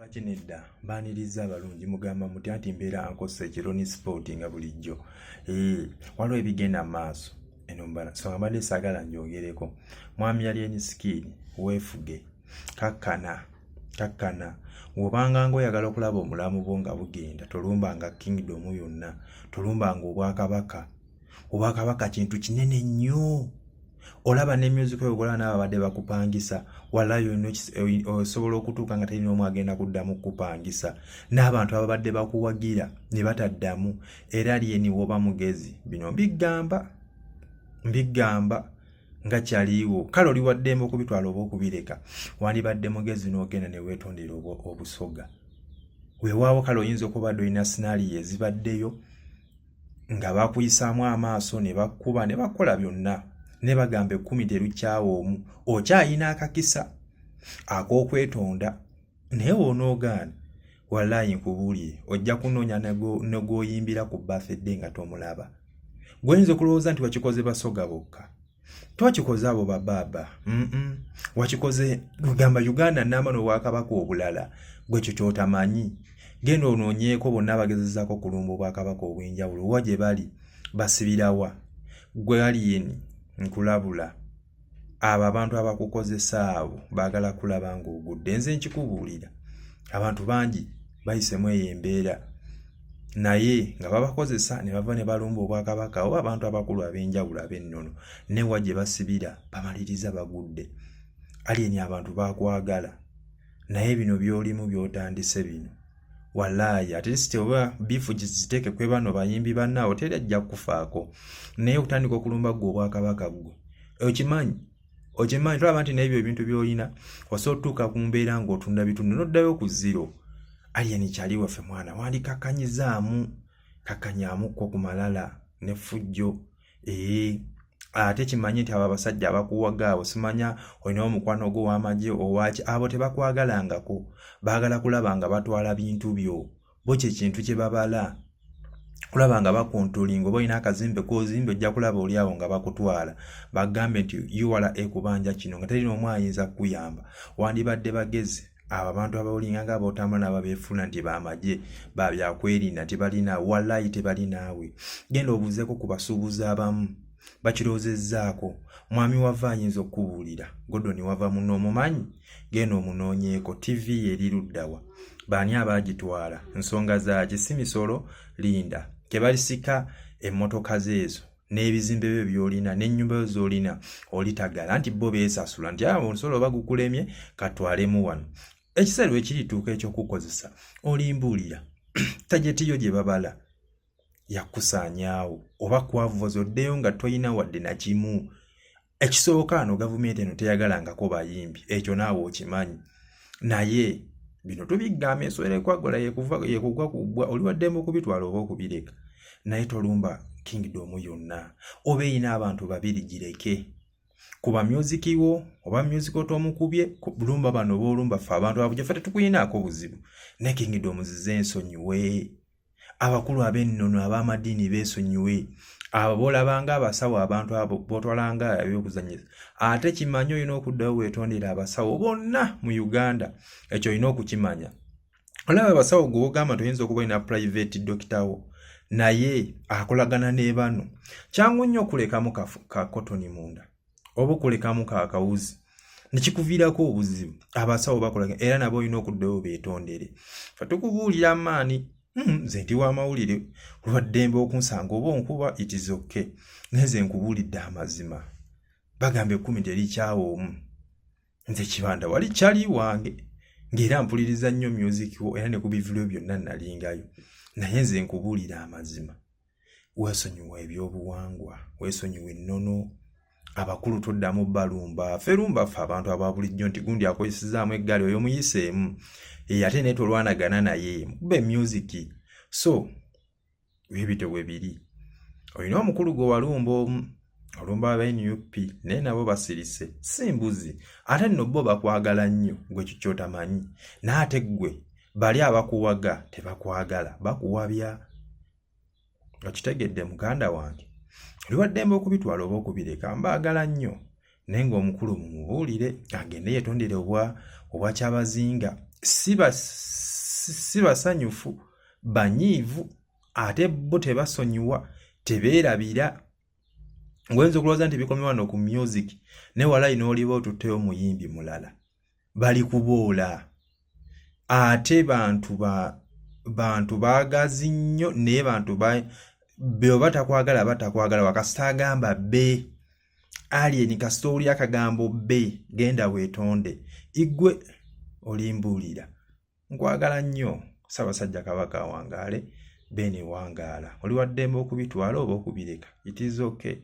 Lwaki nedda mbaanirizza abalungi mugamba mutya nti mbeera ankosa ekiro ni sport nga bulijjo. Waliwo ebigenda mu maaso eno mbala songa mbadde saagala njogereko. Mwami Alien Skin weefuge, kakkana, kakkana. Bw'obanga ng'oyagala okulaba omulamu bwo nga bugenda tolumbanga kingdom yonna, tolumbanga obwakabaka. Obwakabaka kintu kinene nnyo. Olaba ne music oyo gwolaba n'ababadde bakupangisa, walayi osobola okutuuka nga terina omu agenda kuddamu kukupangisa, n'abantu ababadde bakuwagira ne bataddamu. Era Alien woba mugezi, bino mbigamba, mbigamba nga kyaliwo. Kale oli waddembe okubitwala oba okubireka, wandibadde mugezi n'ogenda ne weetondera obusoga. Weewaawo kale oyinza okuba badde olina scenario ezibaddeyo nga bakuyisaamu amaaso ne bakkuba ne bakola byonna, ne bagamba ekkumi terukyawa omu, okyayina akakisa ak'okwetonda. Naye w'onoogaana, wallaahi nkubuulire, ojja kunoonya ne gw'oyimbira ku birthday nga tomulaba. Gw'oyinza okulowooza nti wakikoze Basoga bokka, twakikoze abo babaaba, wakikoze kugamba Uganda nnamba n'obwakabaka obulala. Gwe kyo ky'otamanyi, genda onoonyeeko bonna abagezezaako okulumba obwakabaka obw'enjawulo, wa gye bali, basibirawa. Gwe Alien nkulabula, abo abantu abakukozesa abo baagala kulaba ng'ogudde. Nze nkikubuulira, abantu bangi bayisemu eyo embeera, naye nga babakozesa ne bava ne balumba obwakabaka oba abantu abakulu ab'enjawulo ab'ennono, ne wa gye basibira bamaliriza bagudde. Alien abantu baakwagala, naye bino by'olimu by'otandise bino, wallaahi at least oba beef ziteeke kwe bano bayimbi bannaawo, teri ajja kukufaako. Naye okutandika okulumba ggwe obwakabaka, ggwe okimanyi, okimanyi tolaba nti n'ebyo ebintu by'olina osobola otuuka ku mbeera ng'otunda bitundu n'oddayo ku zero. Alien kyali waffe mwana, wandikakkanyizaamu, kakkanyamukko ku malala n'effujjo. Ate kimanye nti abo abasajja abakuwaga abo, simanya olinawo omukwano gwo ow'amagye owaki, abo tebakwagalangako, baagala kulaba nga batwala bintu byo. Bo kye kintu kye babala kulaba nga bakontrolinga. Oba olina akazimbe k'ozimbe, ojja kulaba oli awo nga bakutwala, bagambe nti URA ekubanja kino, nga teri n'omu ayinza kukuyamba. Wandibadde bagezi abo abantu abaolinga nga ab'otambula nabo abeefuula nti bamagye babyakwerinda nti balina, wallayi tebalinaawe. Genda obuuzeeko ku basuubuzi abamu bakirowoozezzaako. Mwami Wava ayinza okukubuulira, Gordon Wava muno omumanyi, genda omunoonyeeko. TV eri luddawa? Baani abaagitwala? Nsonga zaaki? Si misolo? Linda tebalisika emmotoka zeezo n'ebizimbe byo by'olina n'ennyumba yo z'olina, olitagala nti bo beesasula nti omusolo oba gukulemye katwalemu wano. Ekiseera lwe kirituuka eky'okukozesa olimbuulira. Target yo gye babala yakusaanyaawo oba kwavuwaza oddeyo nga toyina wadde nakimu. Ekisooka ano gavumenti eno teyagalangako bayimbi, ekyo naawe okimanyi. Naye bino tubigamba, ensowera ekwagola yekugwa ku bbwa. Oli waddembe okubitwala oba okubireka, naye tolumba kingdom yonna. Oba erina abantu babiri gireke, kuba music wo, oba music otomukubye, lumba bano boolumba. Ffe abantu abujja ffe tetukuyinaako buzibu, naye kingdom zize ensonyiwe. Abakulu ab'ennono ab'amadiini beesonyiwe, abo boolabanga abasawo, abantu abo botwalanga ebyokuzanyisa. Ate kimanyi olina okuddayo weetondera abasawo bonna mu Uganda, ekyo olina okukimanya. Olaba abasawo gwe bogamba nti oyinza okuba olina private doctor wo, naye akolagana ne bano, kyangu nnyo okulekamu ka kotoni munda oba okulekamu kakawuzi nekikuviirako obuzibu. Abasawo bakola era nabo olina okuddayo beetondere. Fe tukubuulira amaani. Nze ndi w'amawulire, olwaddembe okunsanga oba onkuba, it is okay, naye nze nkubuulidde amazima. Bagamba ekkumi terikyawa omu. Nze Kibanda wali kyali wange ng'era mpuliriza nnyo music wo, era ne ku bivulyo byonna nalingayo, naye nze nkubuulira amazima, weesonyiwa ebyobuwangwa, weesonyiwa ennono. Abakulu toddamu balumba. Ffe lumba ffe abantu aba bulijjo nti gundi akozesezaamu eggaali oyo muyiseemu, ate naye tolwanagana naye, mukube music. So ebyo bwe biri. Olina omukulu gwe walumba omu, olumba aba NUP, naye nabo basirise, si mbuzi. Ate nno bo bakwagala nnyo, gwe kyo kyotamanyi. Naye ate ggwe bali abakuwaga tebakwagala, bakuwabya. Okitegedde muganda wange? Oli waddembe okubitwala oba okubireka, mbaagala nnyo, naye ng'omukulu mumubuulire agende yetondere obwa kyabazinga. Si basanyufu, banyiivu, ate bo tebasonyiwa, tebeerabira. Ngoyinza okulowooza nti bikomye wano ku music, naye walayi n'oliba otutteyo omuyimbi mulala, bali kuboola. Ate bantu ba bantu baagazi nnyo, naye bantu be oba takwagala, batakwagala wakasita agamba be Alien, kasita owulira akagambo be, genda weetonde igwe olimbuulira. Nkwagala nnyo. Ssaabasajja Kabaka awangaale. Beene wangaala, oli waddembe okubitwala oba okubireka, it is okay.